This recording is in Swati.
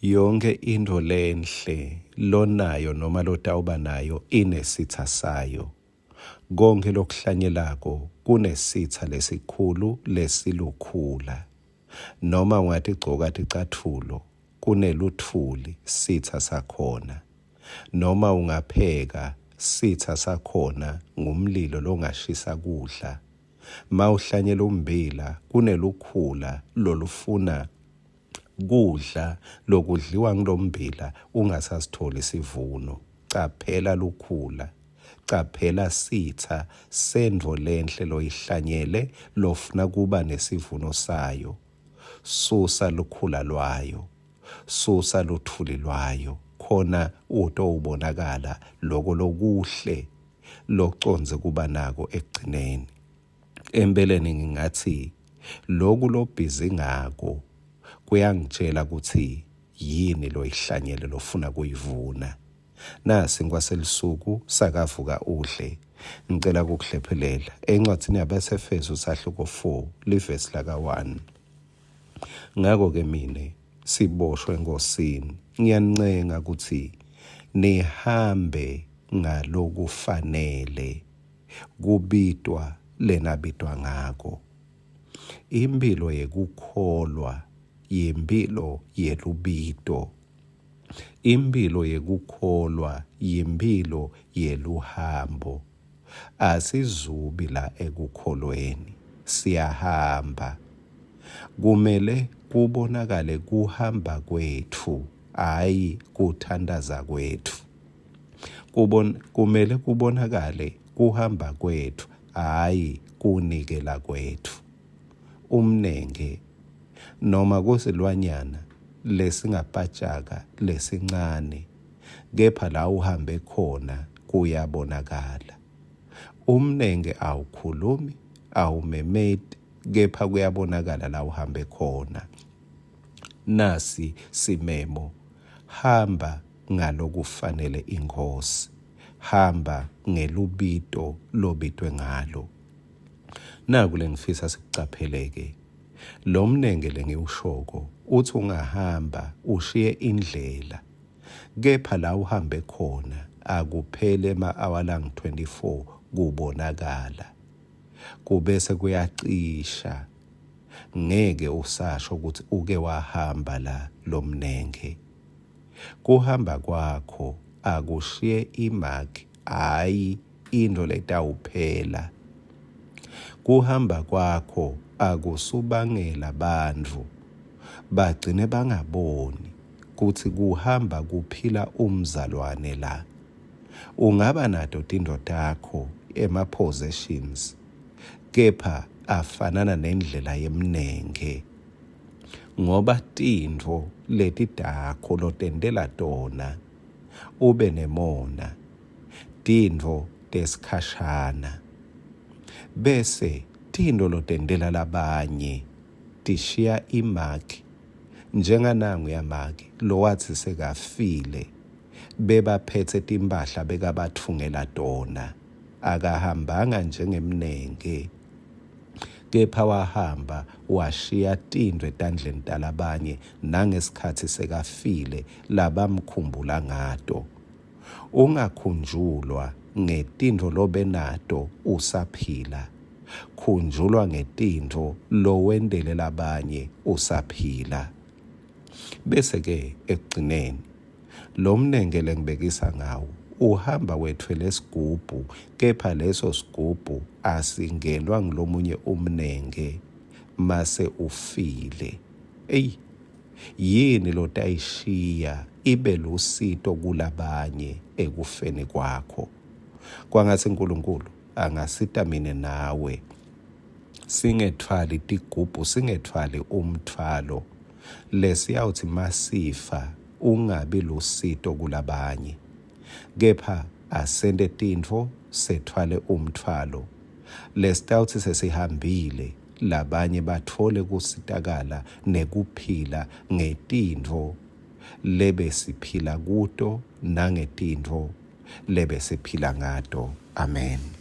Yonkhe intfo lenhle lonayo noma lotawuba nayo inesitsa sayo. Konkhe lokuhlanyelako kunesitsa lesikhulu lesilukhula. Noma ungatigcoka ticatfulo, kunelutfuli, sitsa sakhona. Noma ungapheka, sitsa sakhona ngumlilo longashisa kudla. Mawuhlanyela ummbila, kunelukhula lolufuna Kudla lokudliwa ngulommbila ungasasitfoli sivuno. Caphela lukhula. Caphela sitsa sentfo lenhle loyihlanyele lofuna kuba nesivuno sayo. Susa lukhula lwayo. Susa lutfuli lwayo khona utowubonakala loko lokuhle locondze kuba nako ekugcineni. Empeleni ngingatsi loku lobhizi ngako kuyangitjela kutsi yini loyihlanyele lofuna kuyivuna. Nasi ngikwaselusuku sakavuka udle. Ngicela kukuhlephelela encwadzini yabaseFesu sahluko 4 livesi laka-1. Ngako-ke mine siboshwe eNkhosini, ngiyanincenga kutsi nihambe ngalokufanele kubitwa lenabitwa ngako. Imphilo yekukholwa yimphilo yelubito. Imphilo yekukholwa yimphilo yeluhambo. Asizubi la ekukholweni, siyahamba. Kumele kubonakale kuhamba kwetfu, hhayi kuthantaza kwetfu. Kubon kumele kubonakale kuhamba kwetfu hhayi kunikela kwetfu. Umnenge noma kusilwanyana lesingapatjaka lesincane kepha la uhambe khona kuyabonakala. Umnenge awukhulumi, awumemeti kepha kuyabonakala la uhambe khona. Nasi simemo, hamba ngalokufanele iNkhosi, hamba ngelubito lobitwe ngalo. Naku lengifisa sikucaphele-ke, lomnenge lengiwushoko utsi ungahamba ushiye indlela, kepha la uhambe khona akupheli ema-awa langu-24 kubonakala, kubese kuyacisha. Ngeke usasho kutsi uke wahamba la lomnenge. Kuhamba kwakho akushiye imark hhayi intfo letawuphela. Kuhamba kwakho akusubangela bantfu bagcine bangaboni kutsi kuhamba kuphila umzalwane la. Ungaba nato tintfo takho ema-possessions kepha afanana nendlela yemnenge ngoba tintfo letitakho lotentela tona ube nemona tintfo tesikhashana bese tintfo lotentela labanye tishiya imaki njenganangu yamake lowatsi sekafile Bebaphetse timphahla bekabatfungela tona. Akahambanga njengemnenke, kepha wahamba washiya tintfo etandleni talabanye nangesikhatsi sekafile labamkhumbula ngato. Ungakhunjulwa ngetintfo lobenato usaphila, khunjulwa ngetintfo lowentele labanye usaphila. Bese-ke ekugcineni, lomnenke lengibekisa ngawo uhamba wetfwele sigubhu, kepha leso sigubhu asingenwa ngulomunye umnenke mase ufile. Eyi, yini lotayishiya ibe lusito kulabanye ekufeni kwakho? Kwangatsi Nkulunkulu angasita mine nawe singetfwali tigubhu, singetfwali umtfwalo lesiyawutsi masifa ungabi lusito kulabanye. Kepha asente tintfo setfwale umtfwalo lesitawutsi sesihambile labanye batfole kusitakala nekuphila ngetintfo lebesiphila kuto nangetintfo lebesiphila ngato. Amen.